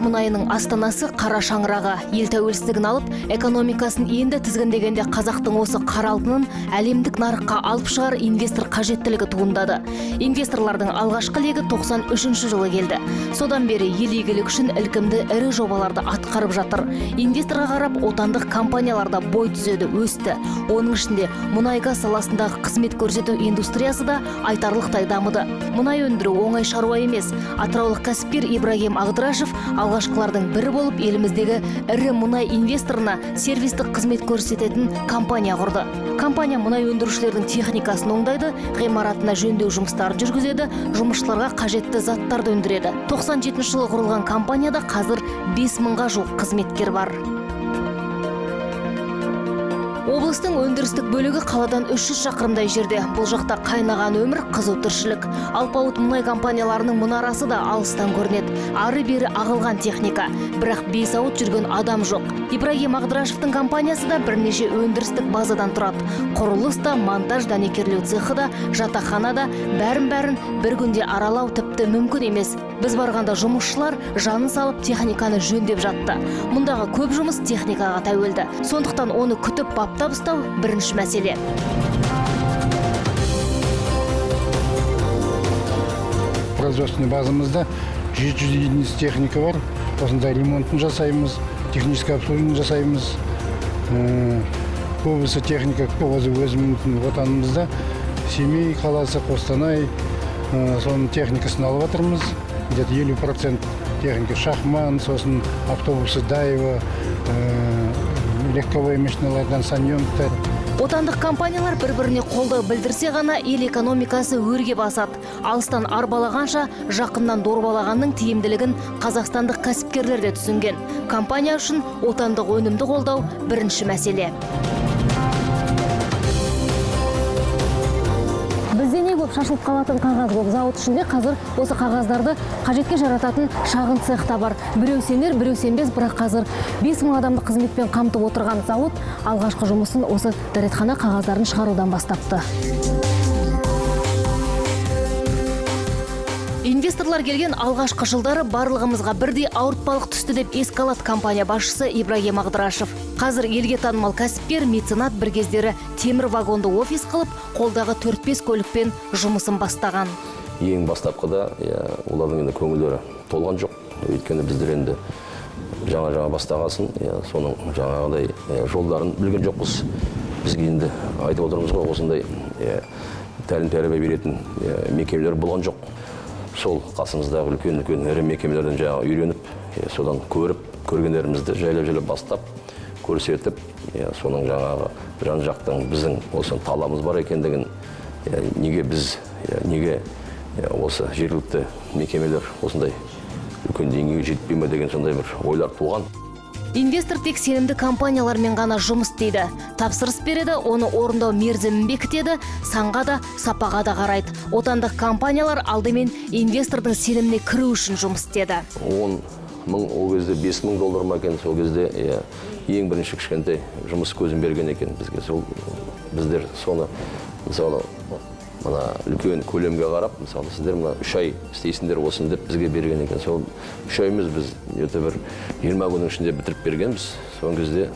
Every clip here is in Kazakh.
Қазақ мұнайының астанасы, қара шаңырағы. Ел тәуелсіздігін алып, экономикасын енді тізгіндегенде қазақтың осы қара алтынын әлемдік нарыққа алып шығар инвестор қажеттілігі туындады. Инвесторлардың алғашқы легі 93 жылы келді. Содан бері ел игілігі үшін ілкімді ірі жобаларды атқарып жатыр. Инвесторға қарап, отандық компаниялар да бой түзеді, өсті. Оның ішінде мұнай газ саласындағы қызмет көрсету индустриясы да айтарлықтай дамыды. Мұнай өндіру оңай шаруа емес. Атыраулық кәсіпкер Ибрагим Ағдырашев алғашқылардың бірі болып еліміздегі ірі мұнай инвесторына сервистік қызмет көрсететін компания құрды. Компания мұнай өндірушілердің техникасын оңдайды, ғимаратына жөндеу жұмыстарын жүргізеді, жұмысшыларға қажетті заттарды өндіреді. 97 жылы құрылған компанияда қазір 5 мыңға жуық қызметкер бар. Облыстың өндірістік бөлігі қаладан 300 шақырымдай жерде. Бұл жақта қайнаған өмір, қызу тіршілік. Алпауыт мұнай компанияларының мұнарасы да алыстан көрінеді. Ары бері ағылған техника. Бірақ бес ауыт жүрген адам жоқ. Ибрагим Ағдырашевтың компаниясы да бірнеше өндірістік базадан тұрады. Құрылыс та, монтаж, дәнекерлеу цехы да, жатақхана да, бәрін-бәрін бір күнде аралау тіпті мүмкін емес. Біз барғанда жұмысшылар жанын салып техниканы жөндеп жатты. Мұндағы көп жұмыс техникаға тәуелді. Сондықтан оны күтіп баптап ұстау бірінші мәселе. Производственный базамызда 700 единиц техника бар. Осындай ремонтын жасаймыз, техническое обслуживание жасаймыз. Көбісі техника өзі өзіміздің отанымызда, Семей қаласы, Қостанай, соның техникасын алып жатырмыз. Где-то 50% техника Шахман, сосын автобусы Даева, легковой машиналардан Саньонгтар. Отандық компаниялар бір-біріне қолдау білдірсе ғана ел экономикасы өрге басады. Алыстан арбалағанша, жақыннан дорбалағанның тиімділігін қазақстандық кәсіпкерлер де түсінген. Компания үшін отандық өнімді қолдау бірінші мәселе. Бізде не көп шашылып қалатын қағаз көп. Зауыт ішінде қазір осы қағаздарды қажетке жарататын шағын цех та бар. Біреу сенер, біреу сенбес, бірақ қазір 5000 адамды қызметпен қамтып отырған зауыт алғашқы жұмысын осы дәретхана қағаздарын шығарудан бастапты. Инвесторлар келген алғашқы жылдары барлығымызға бірдей ауыртпалық түсті деп еске алады компания басшысы Ибрагим Ағдырашев. Қазір елге танымал кәсіпкер, меценат бір кездері темір вагонды офис қылып, қолдағы 4-5 көлікпен жұмысын бастаған. Ең бастапқыда, иә, олардың енді көңілдері толған жоқ. Өйткені біздер енді жаңа-жаңа бастағасын, иә, соның жаңағыдай, иә, жолдарын білген жоқпыз. Бізге енді айтып отырмыз ғой, осындай, иә, тәлім тәрбие беретін, иә, мекемелер болған жоқ. Сол қасымыздағы үлкен-үлкен ірі мекемелерден жаңа үйреніп, иә, содан көріп, көргендерімізді жайлап-жайлап бастап, көрсетіп, иә, соның жаңағы жан жақтан біздің осы талабымыз бар екендігін, иә, неге біз, иә, неге, иә, осы жергілікті мекемелер осындай үлкен деңгейге жетпей ме деген сондай бір ойлар туған. Инвестор тек сенімді компаниялармен ғана жұмыс істейді. Тапсырыс береді, оны орындау мерзімін бекітеді, санға да, сапаға да қарайды. Отандық компаниялар алдымен инвестордың сеніміне кіру үшін жұмыс істеді. 10 000, ол кезде 5000 доллар ма екен, сол кезде, иә, ең бірінші кішкентай жұмыс көзін берген екен бізге. Сол біздер соны, мысалы, мына үлкен көлемге қарап, мысалы, сіздер мына 3 ай істейсіңдер осыны деп бізге берген екен. Сол 3 аймыз біз где-то бір 20 күннің ішінде бітіріп бергенбіз. Сол кезде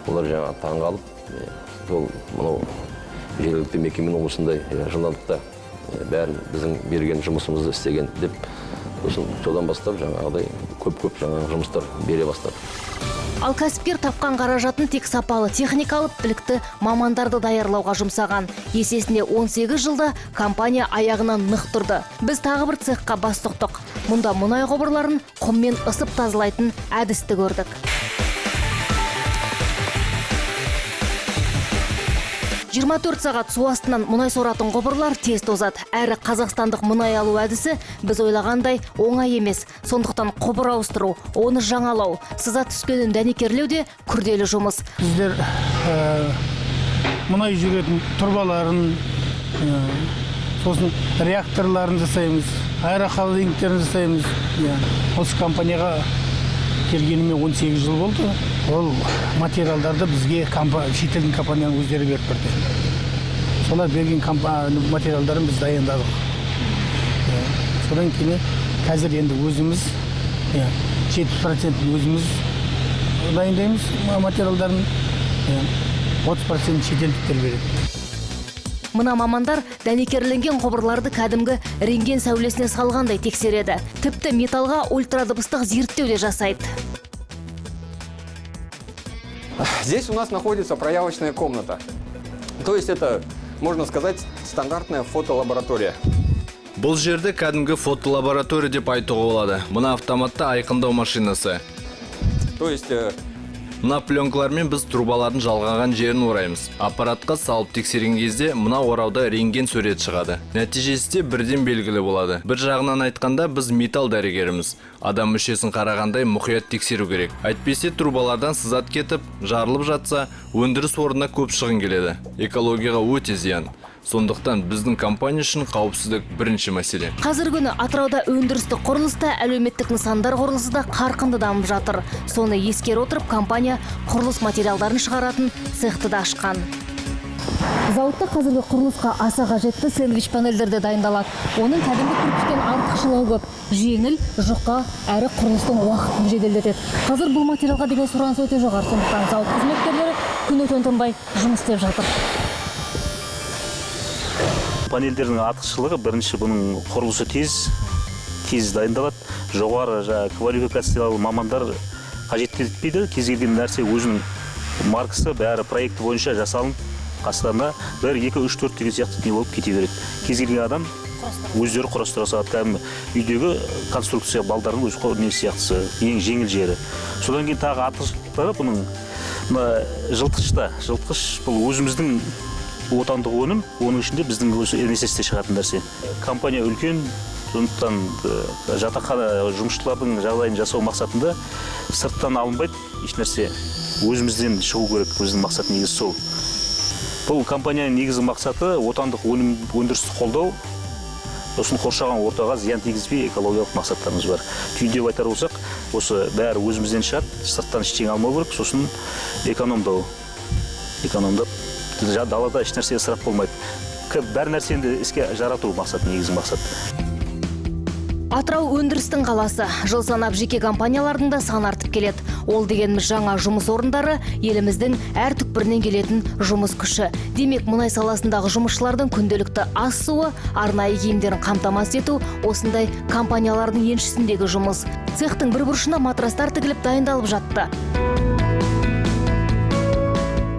олар жаңағы таңғалып, иә, сол мынау жергілікті мекеменің осындай, иә, жылдамдықта, иә, бәрін біздің берген жұмысымызды істеген деп, сосын содан бастап жаңағыдай көп-көп жаңағы жұмыстар бере бастады. Ал кәсіпкер тапқан қаражатын тек сапалы техника алып, білікті мамандарды даярлауға жұмсаған. Есесіне 18 жылда компания аяғынан нық тұрды. Біз тағы бір цехқа бас сұқтық. Мұнда мұнай құбырларын құммен ысып тазалайтын әдісті көрдік. 24 сағат су астынан мұнай соратын құбырлар тез тозады. Әрі қазақстандық мұнай алу әдісі біз ойлағандай оңай емес. Сондықтан құбыр ауыстыру, оны жаңалау, сызат түскенін дәнекерлеу де күрделі жұмыс. Біздер мұнай жүретін трубаларын, сосын реакторларын жасаймыз, аэрохолодильниктерін жасаймыз. Иә. Осы компанияға келгеніме 18 жыл болды. Ол материалдарды бізге шетелдің компанияның өздері беріп тұрды. Солар берген материалдарын біз дайындадық. Иә. Содан кейін қазір енді өзіміз, иә, 70% өзіміз дайындаймыз материалдарын, 30% шетелдіктер береді. Мына мамандар дәнекерленген құбырларды кәдімгі рентген сәулесіне салғандай тексереді. Тіпті металға ультрадыбыстық зерттеу де жасайды. Здесь у нас находится проявочная комната. То есть это, можно сказать, стандартная фотолаборатория. Бұл жерді кәдімгі фотолаборатория деп айтуға болады. Мына автоматты айқындау машинасы. То есть Мына пленкалармен біз трубалардың жалғаған жерін ораймыз. Аппаратқа салып тексерген кезде мына орауда рентген сурет шығады. Нәтижесі де бірден белгілі болады. Бір жағынан айтқанда, біз металл дәрігеріміз. Адам мүшесін қарағандай мұқият тексеру керек. Әйтпесе трубалардан сызат кетіп, жарылып жатса, өндіріс орнына көп шығын келеді. Экологияға өте зиян. Сондықтан біздің компания үшін қауіпсіздік бірінші мәселе. Қазіргі күні Атырауда өндірістік құрылыс та, әлеуметтік нысандар құрылысы да қарқынды дамып жатыр. Соны ескере отырып, компания құрылыс материалдарын шығаратын цехты да ашқан. Зауытта қазіргі құрылысқа аса қажетті сэндвич панельдер де дайындалады. Оның кәдімгі кірпіштен артықшылығы көп. Жеңіл, жұқа, әрі құрылыстың уақытын жеделдетеді. Қазір бұл материалға деген сұраныс өте жоғары. Сондықтан зауыт қызметкерлері күні түн тынбай жұмыс істеп жатыр. Панельдердің артықшылығы бірінші, бұның құрылысы тез, тез дайындалады. Жоғары жаңағы квалификациялы мамандар қажет етпейді. Кез келген нәрсе өзінің маркасы, бәрі проекті бойынша жасалынып, қастарына 1, 2, 3, 4 деген сияқты не болып кете береді. Кез келген адам өздері құрастыра салады. Кәдімгі үйдегі конструкция балдардың өз несі сияқтысы, ең жеңіл жері. Содан кейін тағы артықшылықтары бұның мына жылытқышта. Жылытқыш бұл өзіміздің отандық өнім, оның ішінде біздің осы НСС-те шығатын нәрсе. Компания үлкен, сондықтан жатақхана жұмысшылардың жағдайын жасау мақсатында сырттан алынбайды еш нәрсе. Өзімізден шығу керек, біздің мақсат негізі сол. Бұл компанияның негізгі мақсаты отандық өнім өндірісті қолдау, сосын қоршаған ортаға зиян тигізбей экологиялық мақсаттарымыз бар. Түйіндеп айтар болсақ, осы бәрі өзімізден шығады, сырттан ештеңе алмау керек, сосын экономдау. Экономдап далада еш нәрсе ысырап болмайды. Бәр нәрсені де іске жарату мақсат, негізгі мақсат. Атырау өндірістің қаласы. Жыл санап жеке компаниялардың да саны артып келеді. Ол дегеніміз жаңа жұмыс орындары, еліміздің әр түкпірінен келетін жұмыс күші. Демек, мұнай саласындағы жұмысшылардың күнделікті ас суы, арнайы киімдерін қамтамасыз ету осындай компаниялардың еншісіндегі жұмыс. Цехтың бір бұрышына матрастар тігіліп дайындалып жатты.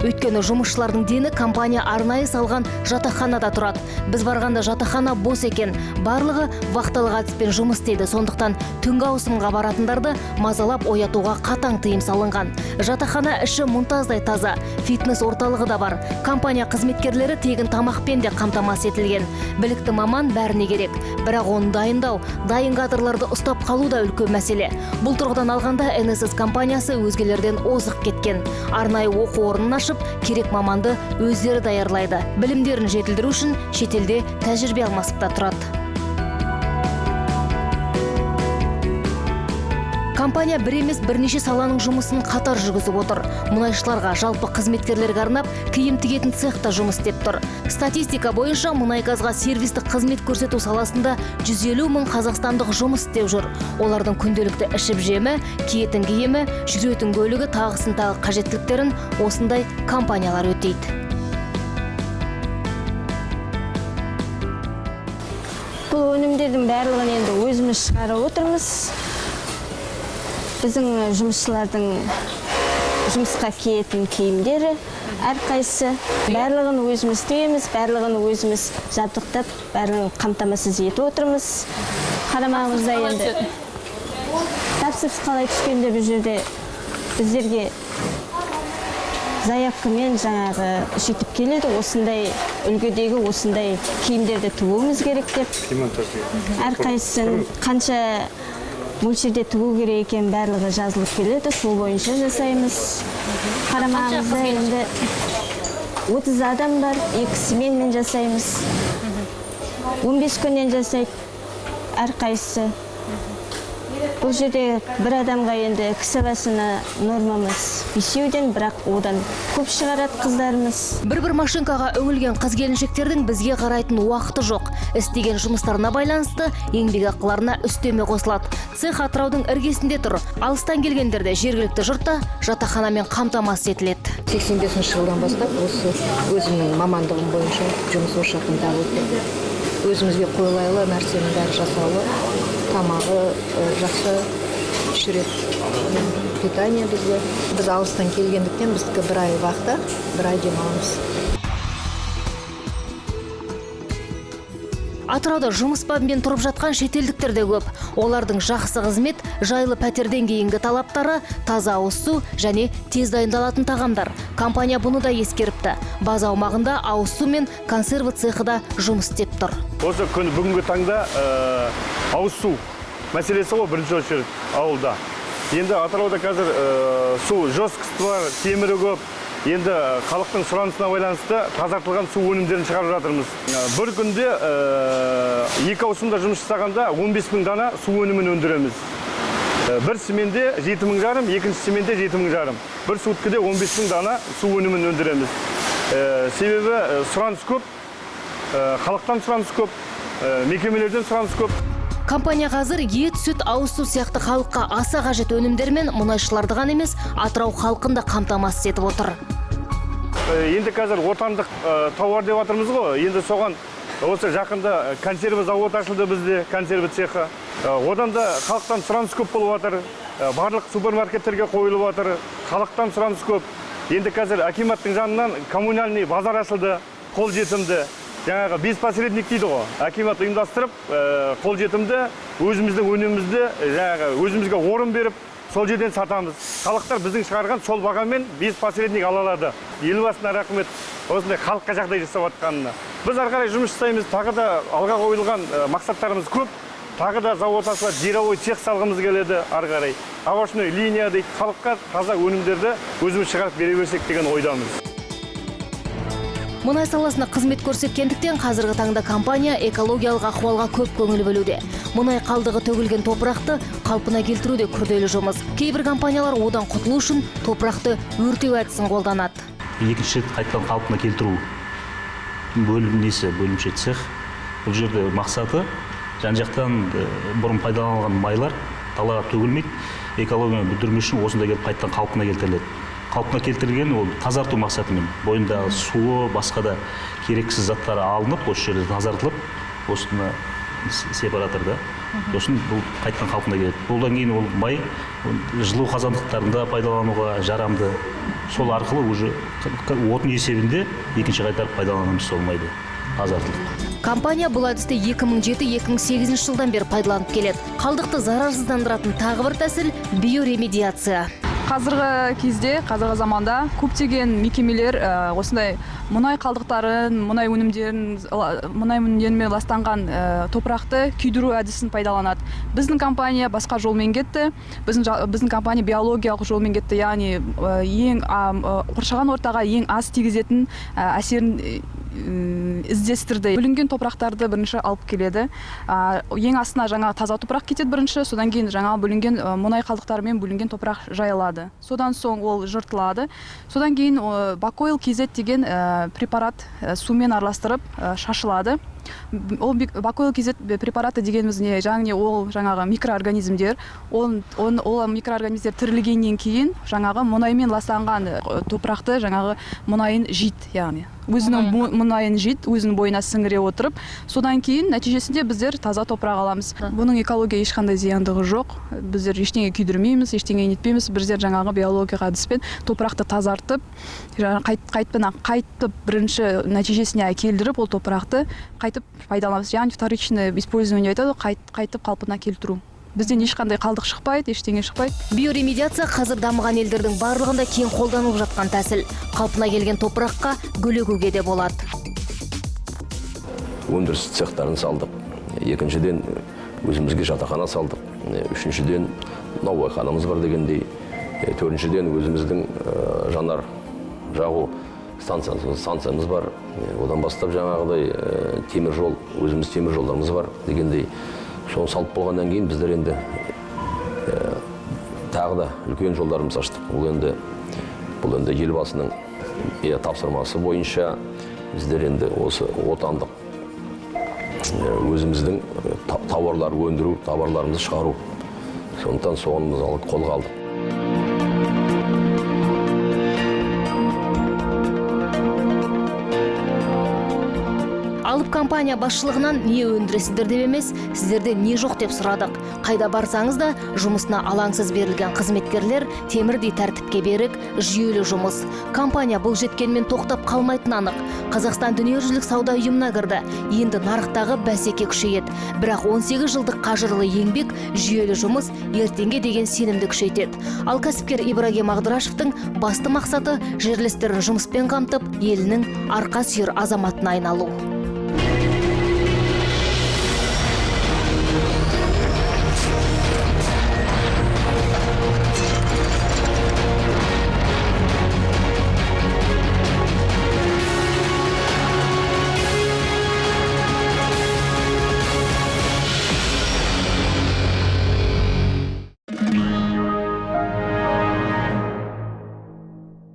Өйткені жұмысшылардың дені компания арнайы салған жатақханада тұрады. Біз барғанда жатақхана бос екен. Барлығы вахталық әдіспен жұмыс істейді. Сондықтан түнгі ауысымға баратындарды мазалап оятуға қатаң тыйым салынған. Жатақхана іші мұнтаздай таза. Фитнес орталығы да бар. Компания қызметкерлері тегін тамақпен де қамтамасыз етілген. Білікті маман бәріне керек. Бірақ оны дайындау, дайын кадрларды ұстап қалу да үлкен мәселе. Бұл тұрғыдан алғанда НСС компаниясы өзгелерден озық кеткен. Арнайы оқу орнын ашып, керек маманды өздері даярлайды. Білімдерін жетілдіру үшін шетелде тәжірибе алмасып та тұрады. Компания бір емес бірнеше саланың жұмысын қатар жүргізіп отыр. Мұнайшыларға, жалпы қызметкерлерге арнап киім тігетін цехта жұмыс істеп тұр. Статистика бойынша мұнай-газға сервистік қызмет көрсету саласында 150 мың қазақстандық жұмыс істеп жүр. Олардың күнделікті ішіп жемі, киетін киімі, жүретін көлігі, тағысын тағы қажеттіліктерін осындай компаниялар өтейді. Бұл өнімдердің барлығын енді өзіміз шығарып отырмыз. Біздің жұмысшылардың жұмысқа киетін киімдері әрқайсысы. Барлығын өзіміз тігеміз, барлығын өзіміз жабдықтап, барлығын қамтамасыз етіп отырмыз. Қарамағымызда енді тапсырыс қалай түскенде бұл жерде біздерге заявкамен жаңағы сөйтіп келеді, осындай үлгідегі осындай киімдерді тігуіміз керек деп. Әрқайсысын қанша мөлшерде тігу керек екен барлығы жазылып келеді, сол бойынша жасаймыз. Қарамағымызда енді 30 адам бар, 2 сменмен жасаймыз. 15 күннен жасайды әрқайсысы. Бұл жерде бір адамға енді кісі басына нормамыз 5-еуден, бірақ одан көп шығарады қыздарымыз. Бір-бір машинкаға үңілген қыз келіншектердің бізге қарайтын уақыты жоқ. Істеген жұмыстарына байланысты еңбекақыларына үстеме қосылады. Цех Атыраудың іргесінде тұр. Алыстан келгендерде жергілікті жұртта жатақханамен қамтамасыз етіледі. 85 жылдан бастап осы өзімнің мамандығым бойынша жұмыс осы жақтан табылып, өзімізге қолайлы нәрсенің бәрі жасаулы, тамағы жақсы, 3 рет питание бізде. Біз алыстан келгендіктен біздікі бір ай вахта, бір ай демаламыз. Атырауда жұмыс бабымен тұрып жатқан шетелдіктер де көп. Олардың жақсы қызмет, жайлы пәтерден кейінгі талаптары, таза ауыз су және тез дайындалатын тағамдар. Компания бұны да ескеріпті. База аумағында ауыз су мен консерві цехы да жұмыс істеп тұр. Осы күні бүгінгі таңда ауыз су мәселесі ғой бірінші очередь ауылда. Енді Атырауда қазір су жесткості бар, темірі көп. Енді халықтың сұранысына байланысты тазартылған су өнімдерін шығарып жатырмыз. Бір күнде 2 ауысымда жұмыс жасағанда 15 мың дана су өнімін өндіреміз. Бір сменде 7,5 мың, екінші сменде 7,5 мың. Бір суткіде 15 мың дана су өнімін өндіреміз. Себебі сұраныс көп, халықтан сұраныс көп, мекемелерден сұраныс көп. Компания қазір ет, сүт, ауыз су сияқты халыққа аса қажет өнімдермен мұнайшыларды ғана емес, Атырау халқын да қамтамасыз етіп отыр. Енді қазір отандық тауар деп жатырмыз ғой. Енді соған осы жақында консерві зауыты ашылды бізде, консерві цехы. Одан да халықтан сұраныс көп болып жатыр. Барлық супермаркеттерге қойылып жатыр. Халықтан сұраныс көп. Енді қазір акиматтың жанынан коммунальный базар ашылды, қолжетімді. Жаңағы без посредник дейді ғой. Акимат ұйымдастырып, қолжетімді өзіміздің өнімімізді жаңағы өзімізге орын беріп, сол жерден сатамыз. Халықтар біздің шығарған сол бағамен без посредник ала алады. Елбасына рахмет, осындай халыққа жағдай жасап жатқанына. Біз ары қарай жұмыс жасаймыз, тағы да алға қойылған мақсаттарымыз көп. Тағы да завод ашылады, жировой цех салғымыз келеді ары қарай. Овощной линия дейді, халыққа таза өнімдерді өзіміз шығарып бере берсек деген ойдамыз. Мұнай саласына қызмет көрсеткендіктен қазіргі таңда компания экологиялық ахуалға көп көңіл бөлуде. Мұнай қалдығы төгілген топырақты қалпына келтіру де күрделі жұмыс. Кейбір компаниялар одан құтылу үшін топырақты өртеу әдісін қолданады. Екінші рет қайтадан қалпына келтіру бөлімшесі, бөлімше цех. Бұл жерде мақсаты жан-жақтан бұрын пайдаланылған майлар далаға төгілмейді, экологияны бүлдірмеу үшін осында келіп қайтадан қалпына келтіріледі. Қалпына келтірілген ол тазарту мақсатымен бойындағы суы, басқа да керексіз заттары алынып, осы жерде тазартылып, осыны сепараторда, сосын бұл қайтадан қалпына келеді. Бұдан кейін ол май жылу қазандықтарында пайдалануға жарамды. Сол арқылы уже отын есебінде екінші қайтарып пайдаланамыз сол майды тазартылып. Компания бұл әдісті 2007-2008 жылдан бері пайдаланып келеді. Қалдықты зарарсыздандыратын тағы бір тәсіл биоремедиация. Қазіргі кезде, қазіргі заманда көптеген мекемелер осындай мұнай қалдықтарын, мұнай өнімдерімен ластанған топырақты күйдіру әдісін пайдаланады. Біздің компания басқа жолмен кетті. Біздің компания биологиялық жолмен кетті, яғни ең қоршаған ортаға ең аз тигізетін әсерін іздестірді. Бүлінген топырақтарды бірінші алып келеді. Ең астына жаңа таза топырақ кетеді бірінші, содан кейін жаңа бүлінген мұнай қалдықтарымен бүлінген топырақ жайылады. Содан соң ол жыртылады. Содан кейін Бакойл KZ деген препарат сумен араластырып шашылады. Ол Бакойл KZ препараты дегеніміз не? Яғни ол жаңағы микроорганизмдер, ол микроорганизмдер тірілгеннен кейін жаңағы мұнаймен ластанған топырақты жаңағы мұнайын жейді, яғни өзінің мұнайын жейді, өзінің бойына сіңіре отырып, содан кейін нәтижесінде біздер таза топырақ аламыз. Бұның экология ешқандай зияндығы жоқ. Біздер ештеңе күйдірмейміз, ештеңе нетпейміз. Біздер жаңағы биологиялық әдіспен топырақты тазартып, қайтып бірінші нәтижесіне әкелдіріп, ол топырақты қайтып пайдаланамыз. Яғни вторичное использование айтады, қайтып қалпына келтіру. Бізден ешқандай қалдық шықпайды, ештеңе шықпайды. Биоремедиация қазір дамыған елдердің барлығында кең қолданылып жатқан тәсіл. Қалпына келген топыраққа гүл егуге де болады. Өндіріс цехтарын салдық. Екіншіден өзімізге жатақхана салдық. Үшіншіден наубайханамыз бар дегендей. Төртіншіден өзіміздің жанар жағу станциямыз бар. Одан бастап жаңағыдай темір жол, өзіміз темір жолдарымыз бар дегендей. Соны салып болғаннан кейін біздер енді Тағы да үлкен жолдарымыз аштық. Бұл енді елбасының, иә, тапсырмасы бойынша біздер енді осы отандық өзіміздің тауарлар өндіру, тауарларымызды шығару. Сондықтан соны мысалы қолға алдық. Алып компания басшылығынан не өндіресіздер деп емес, сіздерде не жоқ деп сұрадық. Қайда барсаңыз да, жұмысына алаңсыз берілген қызметкерлер, темірдей тәртіпке берік, жүйелі жұмыс. Компания бұл жеткенмен тоқтап қалмайтыны анық. Қазақстан Дүниежүзілік сауда ұйымына кірді. Енді нарықтағы бәсеке күшейеді. Бірақ 18 жылдық қажырлы еңбек, жүйелі жұмыс ертеңге деген сенімді күшейтеді. Ал кәсіпкер Ибрагим Ағдырашевтың басты мақсаты — жерлестерін жұмыспен қамтып, елінің арқа сүйер азаматына айналу.